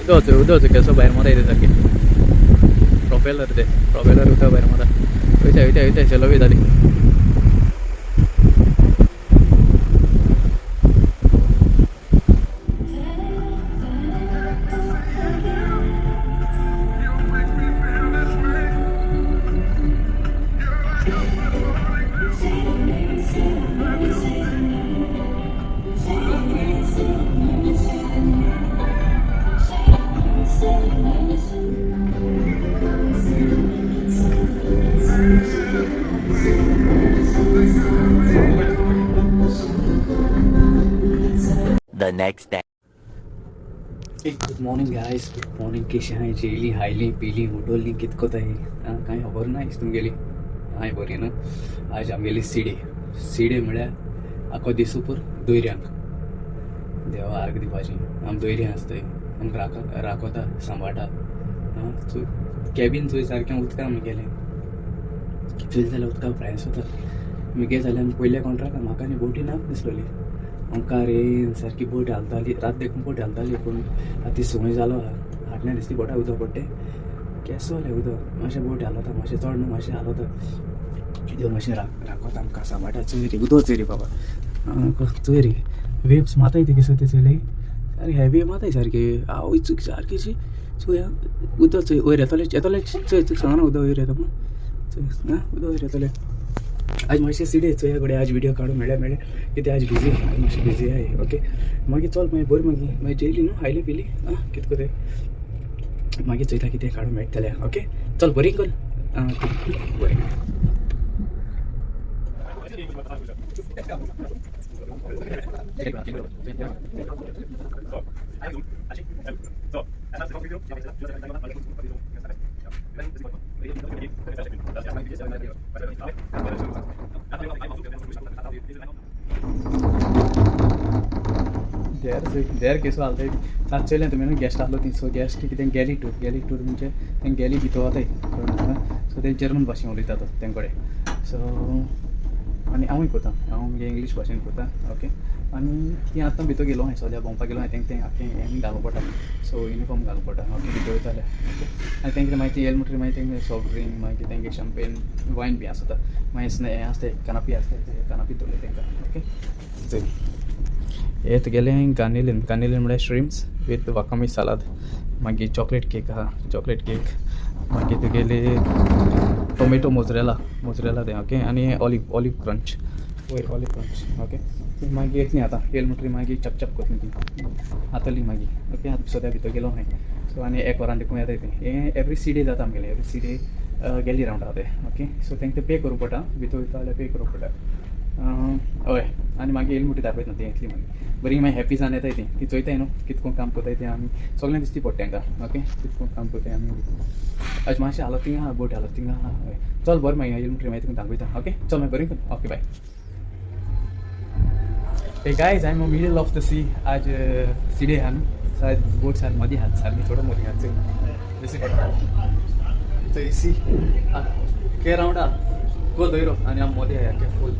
उदक चोय, उदक चोय केसो भायर मारता ते सारकें. प्रोपेलर ते, प्रोपेलर उदक भायर मारता. वयता वयता वयता, शेलो बी जाली. The next day. Good morning guys, good morning. कशी आहाय? जेयली, हायली, पिली, उडोली, कित कोताय कांय खबर ना तुमगेली. हांय बरी न्हू. आयज आमगेली सिडे. सिडे म्हळ्यार आखो दिसूपर दोयऱ्यांक देवा आर्ग दिवपाची. आम दोयऱ्यां आसताय, आमकां राखोता, सांबाळटा. चोय कॅबीन चोय, सारकें उदकां आमगेलें. चोयलें जाल्यार उदका प्रायस वता मुगे. जाल्यार आमी पयल्या कॉन्ट्राक्ट म्हाका न्ही बोटी नाक दिसलोली. आमकां रे सारकी बोट हालताली, रात देखून बोट हालताली, पूण आतां ती संवय जालो. हाडल्या दिसली बोटा उदक पडटे केसो जालें उदक. मातशें बोट हालता, मातशें चड न्हू, मातशें हालता. देव मातशें राखोता आमकां, सांबाळटा. चोय रे उदक, चोय रे बाबा, चोय रे वेव्स माताय ती किसो. ते चोयले सारकी हेवी माताय सारकी. आवय, चूक सारकी चोय. उदक चोय, वयर येतलें येतलें. चोय, तुका सांगना, उदक वयर येता म्हूण. चोय, आं, उदक वयर येतलें. आज मातशें सिडे चोया कडेन आज व्हिडियो काडूं मेळ्ळ्या मेळ्ळें. कितें आज बिजी, आज मातशें बिजी आहाय. ओके, मागीर चल, मागीर बरें, मागीर मागीर जेयली न्हू, खायली पिली. आं, कितें कोताय मागीर चोयता, कितें काडूं मेळटलें. ओके, चल, बरी कर. आं, बरें. देर चोय, देर केसो हालताय. सात चोयलें तुमी न्हू, गेस्ट आहलो ती. सो गेस्ट कितें गॅली टूर. गॅली टूर म्हणजे तें गॅली भितर वताय, सो ते जर्मन भाशेन उलयतात तें कडेन. सो आनी हांवूय कोता, हांव मुगे इंग्लीश भाशेन कोता. ओके, आनी ती आतां भितर गेलो हांवें, सद्या भोंवपाक गेलो हांवें. तेंका तें आख्खें हें घालूं पडटा, सो युनिफॉर्म घालूं पडटा. ओके, भितर वयता जाल्यार. ओके, आनी तेंकां मागीर ती येयले म्हणटकीर मागीर तेंकां सॉफ्ट ड्रिंक, मागीर तेंगे शॅम्पेन, वायन बी आसता. मागीर हें आसता, कानापी आसता, कानापी दवरले तेंकां. ओके, चल, हे तुगेलें गार्नेलीन. गार्नेलीन म्हळ्यार श्रिम्स विथ वाकामी सालाद. मागीर चॉकलेट केक आहा, चॉकलेट केक. मागीर तुगेली टोमॅटो मोजरेला, मोजरेला तें. ओके, आनी ऑलिव, ऑलिव क्रंच वयर, ऑलिव क्रंच. ओके, मागीर येतली आतां. येयली म्हणटकीर मागीर चपचप करतली ती, जातली मागीर. ओके, आतां सद्या भितर गेलो हांवें. सो आनी एक वरान देखून येताय ती. हें एवरी सी डे जाता आमगेलें, एवरी सी डे गेली रावंड आहा तें. ओके, सो तांकां तें पे करूं पडटा, भितर वयता जाल्यार पे करूं पडटा. हय, आनी मागीर येयली म्हणटकीर दाखयता ती. येतली मागीर बरी, मागीर हॅप्पी जावन येताय ती. ती चोयताय न्हू कितको काम कोताय तें आमी सगळें दिसती पडटा तांकां. ओके, कितको काम कोताय आमी. अशें मातशें हालत थिंगा आहा, बोट हालत थिंगा आहा. हय, चल बरें, मागीर येयली म्हणटकीर मागीर तुका दाखयता. ओके, चल मागीर बरें. Okay, bye. Hey guys, I'm in the middle of the sea. आज सिडे आहा न्हू, सायद बोट सारकी मदीं आहात, सारकी थोडो मदीं आहात. चोय, चोय सी के रावंड आहा गो दोयरो आनी आम मदीं आहा के फूल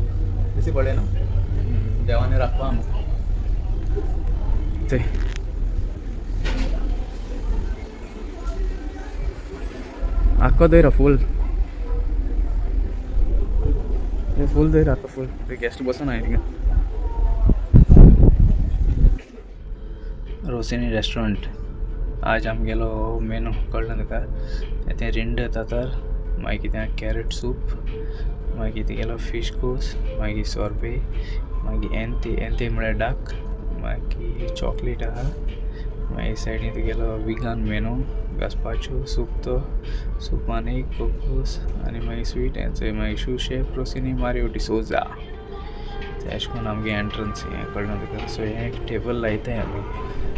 दिसी पडलें न्हू. देवाने राखपा आमकां. चोय, आख्खो दोयरो फूल, फूल दोयरो आख्खो फूल. गेस्ट बसून आहाय थिंगा. रोसिनी रेस्टॉरंट. आज आमगेलो मेनू कळ्ळो तुका. तें रिंड तातार, मागीर तें कॅरट सूप, मागीर तुगेलो फीश कोस, मागीर सोर्बे, मागीर एन्ते. एन्ते म्हळ्यार डाक. मागीर चॉकलेट आहा. मागीर सायडीन तुगेलो विगान मेनू, गासपाचो सूप, तो सूप आनी कोकोस आनी मागीर स्वीट. एन्ड मागीर शू शेफ रोसिनी मारियो डिसोजा. अशें करून आमगे एंट्रन्स हें कळ्ळें तुका. सो हें एक टेबल लायताय आमी,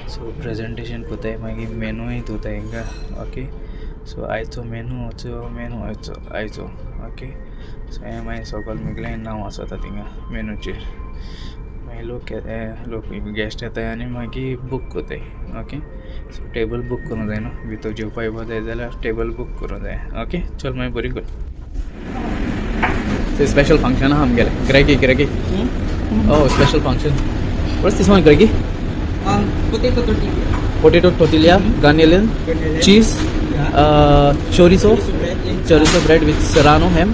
सो प्रेजेंटेशन कोताय, मागीर मेनूय दवरताय हिंगा. ओके, सो आयचो मेनू, आयचो मेनू, आयचो आयचो. ओके, सो हें मागीर सगळें मुगलें नांव आसता थिंगा मेनूचेर. मागीर लोक लोक गेस्ट येताय आनी मागीर बूक कोताय. ओके, सो टेबल बूक करूंक जाय न्हू, भितर जेवपा येवपा जाय जाल्यार टेबल बूक करूंक जाय. ओके, चल मागीर बरी कर. स्पेशल फंक्शन आहा आमगेलें. Greggy, Greggy. Oh, special function. What's this one, Greggy? Potato tortilla. Potato tortilla, Garnelen, cheese, chorizo, chorizo bread with serrano ham.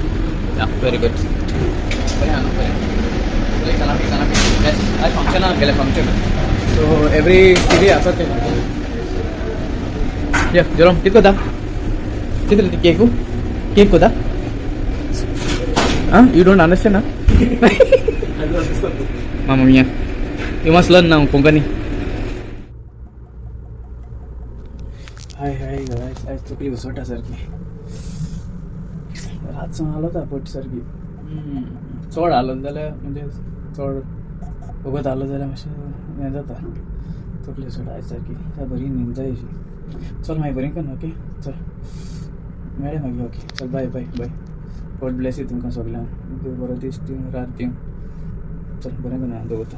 Yeah, very good. बरें आहा न्हू, बरें. बरें, कानापी कानापी बेस्ट. आयज फंक्शन आहा गेले फंक्शन. सो एवरी सिटी आसा ते. या जेरोम, कित कोता? कित रे केकू? केक कोता? Ah, you don't understand, huh? Mamma mia. You must learn now Konkani. Hi hi guys, आयज तकली उसवटा सारकी. रात सावन हालता पट सारकी. चड हालत जाल्यार, म्हणजे चड वगत हालत जाल्यार मातशें हें जाता. तकली उसवटा आयज सारकी. बरी न्हीद जाय अशी. चल मागीर, बरें कर. ओके, चल, मेळ्ळें मागीर. ओके, चल, bye bye bye. God bless you तुमकां सगल्यांक. देव बरो दीस दिवं, रात दिवं. चल, बरें करून, हांव दवरता.